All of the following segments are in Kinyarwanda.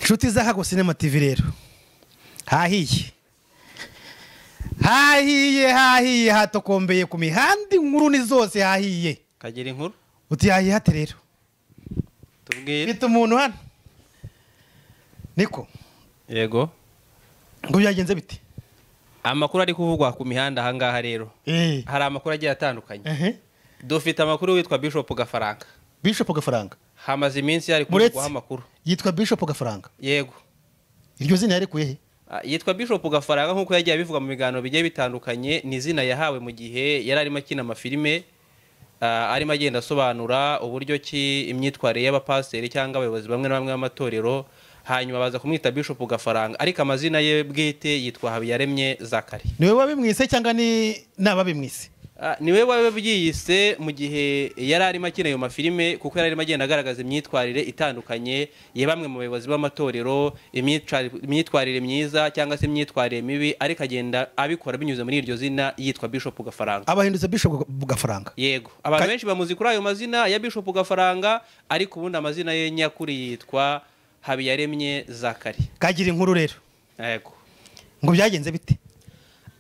Inshuti za Hago Cinema TV rero, hahiye hahiye hahiye, hatokombeye ku mihanda, inkuru ni zose, hahiye. Kagira inkuru. Uti hahiye hate rero? Tubwire. Mfite umuntu hano, niko? Yego. Ngo byagenze bite? Amakuru ari kuvugwa ku mihanda ahangaha rero, hari amakuru agiye atandukanye. Dufite amakuru witwa Bishop Gafaranga. Bishop Gafaranga. Hamaze iminsi yari kuvugwaho amakuru. Yitwa Bishop Gafaranga? Yego. Iryo zina yarikuye he? Yitwa Bishop Gafaranga nk'uko yagiye abivuga mu biganiro bigiye bitandukanye. Ni izina yahawe mu gihe yari arimo akina amafilime, arimo agenda asobanura uburyo ki imyitwarire y'abapasiteri cyangwa abayobozi bamwe na bamwe b'amatorero, hanyuma baza kumwita Bishop Gafaranga, ariko amazina ye bwite yitwa Habiyaremye Zakari. Niwe wabimwise cyangwa ni nababimwise? Niwe wabyiyise mu gihe yari arimo akina ayo mafilime, kuko yari arimo agenda agaragaza imyitwarire itandukanye ya bamwe mu bayobozi b'amatorero, imyitwarire myiza cyangwa se imyitwarire mibi, ariko agenda abikora binyuze muri iryo zina yitwa Bishop Gafaranga. Abahindutse Bishop Gafaranga? Yego. Abantu benshi bamuzi kuri ayo mazina ya Bishop Gafaranga, ariko ubundi amazina ye nyakuri yitwa Habiyaremye Zakari. Kagira inkuru rero. Yego. Ngo byagenze bite?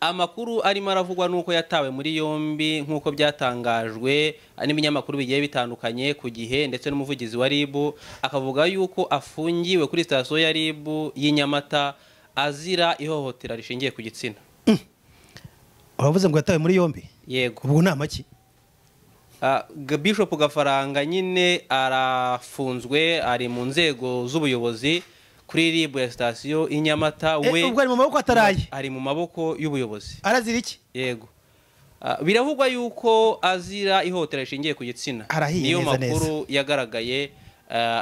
Amakuru arimo aravugwa nuko yatawe muri yombi nk'uko byatangajwe n'ibinyamakuru bigiye bitandukanye ku Gihe, ndetse n'umuvugizi wa RIB akavuga yuko afungiwe kuri sitasiyo ya RIB y'i Nyamata azira ihohotera rishingiye ku gitsina. Uravuze ngo yatawe muri yombi? Yego. Ubwo ni amaki? Bishop Gafaranga nyine arafunzwe, ari mu nzego z'ubuyobozi kuri RIB ya sitasiyo i Nyamata. We ubwo ari mu maboko ataraye? Ari mu maboko y'ubuyobozi. Arazira iki? Yego. Biravugwa yuko azira ihohotera rishingiye ku gitsina. Niyo makuru yagaragaye,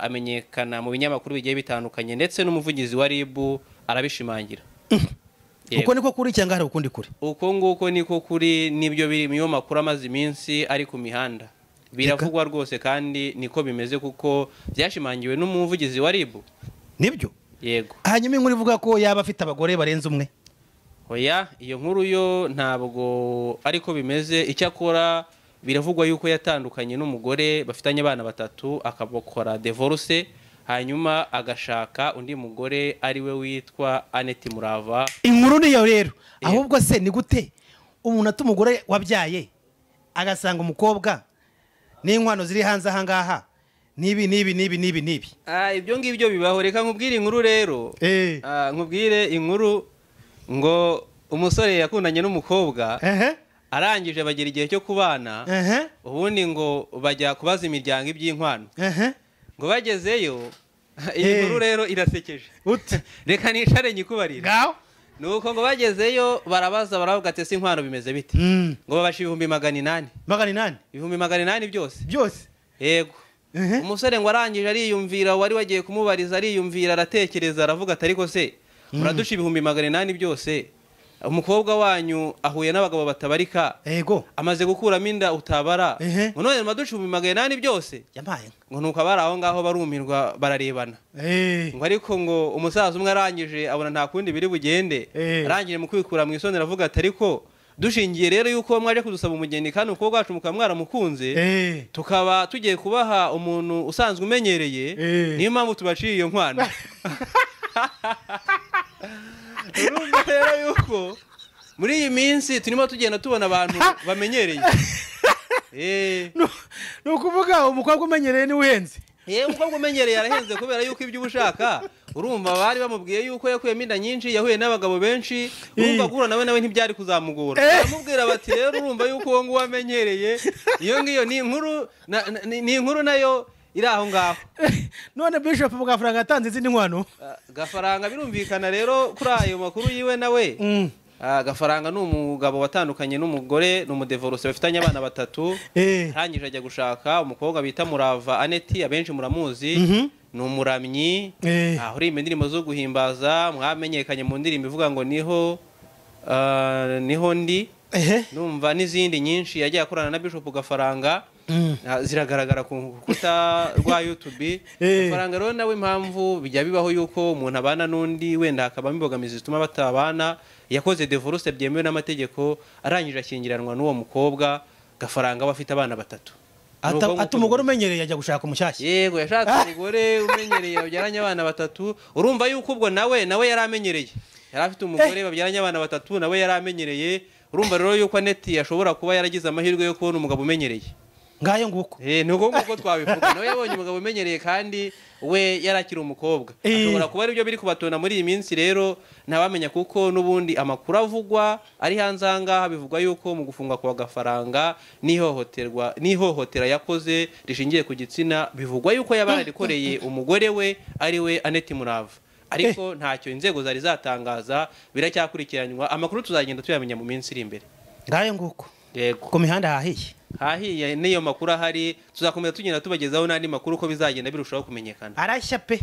amenyekana mu binyamakuru bigiye bitandukanye, ndetse n'umuvugizi wa RIB arabishimangira. Uko niko kuri cyangwa hari ukundi kuri? Uko nguko niko kuri, nibyo biri mu makuru amaze iminsi ari ku mihanda. Biravugwa rwose kandi niko bimeze, kuko byashimangiwe n'umuvugizi wa RIB. Nibyo? Yego. Hanyuma inkuru ivuga ko yaba afite abagore barenze umwe. Oya, iyo nkuru yo ntabwo ariko bimeze. Icyakora biravugwa yuko yatandukanye n'umugore bafitanye abana batatu, akabakora divorce, hanyuma agashaka undi mugore ari we witwa Annette Murava. Inkuru niyo rero. Ahubwo se ni gute umuntu ata umugore wabyaye agasanga umukobwa n'inkwano ziri hanze aha ngaha nibi nibi nibi nibi nibi? Ibyo ngibyo bibaho. Reka nkubwire inkuru rero. Nkubwire inkuru ngo umusore yakundanye n'umukobwa, arangije bagira igihe cyo kubana, ubundi ngo bajya kubaza imiryango iby'inkwano. Ngo bagezeyo, iyi nkuru rero irasekeje. Reka nicare nyikubarire. Nuko ngo bagezeyo barabaza, baravuga ati ese inkwano bimeze bite? Ngo babasha 800,000. 800? 800,000 byose. Byose? Yego. Umusore ngo arangije ariyumvira, wari wagiye kumubariza ariyumvira, aratekereza, aravuga ati ariko se muradusha 800,000 byose, umukobwa wanyu ahuye n'abagabo batabarika, yego, amaze gukuramo inda utabara, ngo none muradusha 800,000 byose. Yampaye. Ngo nuko abari aho ngaho barumirwa, bararebana. Ngo ariko ngo umusaza umwe arangije abona nta kundi biri bugende, arangije mu kwikura mu isoni aravuga ati ariko dushingiye rero yuko mwaje kudusaba umugeni kandi umukobwa wacu mukaba mwaramukunze, tukaba tugiye kubaha umuntu usanzwe umenyereye, niyo mpamvu tubaciye iyo nkwano. Urumva rero yuko muri iyi minsi turimo tugenda tubona abantu bamenyereye. Ni ukuvuga umukobwa umenyereye ni uhenze. Umukobwa umenyereye arahenze kubera yuko ibyo ubushaka. Urumva bari bamubwiye yuko yakuyemo inda nyinshi, yahuye n'abagabo benshi, urumva guhura nawe nawe ntibyari kuzamugora. Baramubwira bati rero urumva yuko uwo nguwo amenyereye, iyo ngiyo ni inkuru, ni inkuru nayo iri aho ngaho. None Bishop Gafaranga atanze izindi nkwano? Gafaranga birumvikana rero kuri ayo makuru yiwe nawe. Gafaranga ni umugabo watandukanye n'umugore, ni umudevorose bafitanye abana batatu. Arangije ajya gushaka umukobwa bita Murava Annette, abenshi muramuzi, ni umuramyi, uririmba indirimbo zo guhimbaza, mwamenyekanye mu ndirimbo ivuga ngo niho niho ndi, numva n'izindi nyinshi yagiye akorana na Bishop Gafaranga, ziragaragara ku rukuta rwa YouTube. Gafaranga rero nawe impamvu bijya bibaho yuko umuntu abana n'undi wenda hakabamo imbogamizi zituma batabana, yakoze divorce byemewe n'amategeko, arangije ashyingiranwa n'uwo mukobwa. Gafaranga we afite abana batatu. Ata umugore umenyereye ajya gushaka umushyashya. Yego, yashatse umugore umenyereye babyaranye abana batatu. Urumva yuko ubwo nawe yari amenyereye, yari afite umugore babyaranye abana batatu, nawe yari amenyereye. Urumva rero yuko Aneti ashobora kuba yaragize amahirwe yo kubona umugabo umenyereye. Ngayo nguko. Ni uko nguko twabivuga. Nawe yabonye umugabo umenyereye kandi we yarakiri umukobwa. Ashobora kuba aribyo biri kubatona muri iyi minsi rero, ntawamenya kuko n'ubundi amakuru avugwa ari hanze aha ngaha, bivugwa yuko mu gufungwa kwa Gafaranga n'ihohoterwa n'ihohotera yakoze rishingiye ku gitsina, bivugwa yuko yaba yarikoreye umugore we ari we Aneti Murava. Ariko ntacyo inzego zari zatangaza, biracyakurikiranywa. Amakuru tuzagenda tuyamenya mu minsi iri imbere. Ngayo nguko. Yego. Ku mihanda hahiye. Hahiye n'iyo makuru ahari, tuzakomeza tugenda tubagezaho n'andi makuru uko bizagenda birushaho kumenyekana. Arashya pe.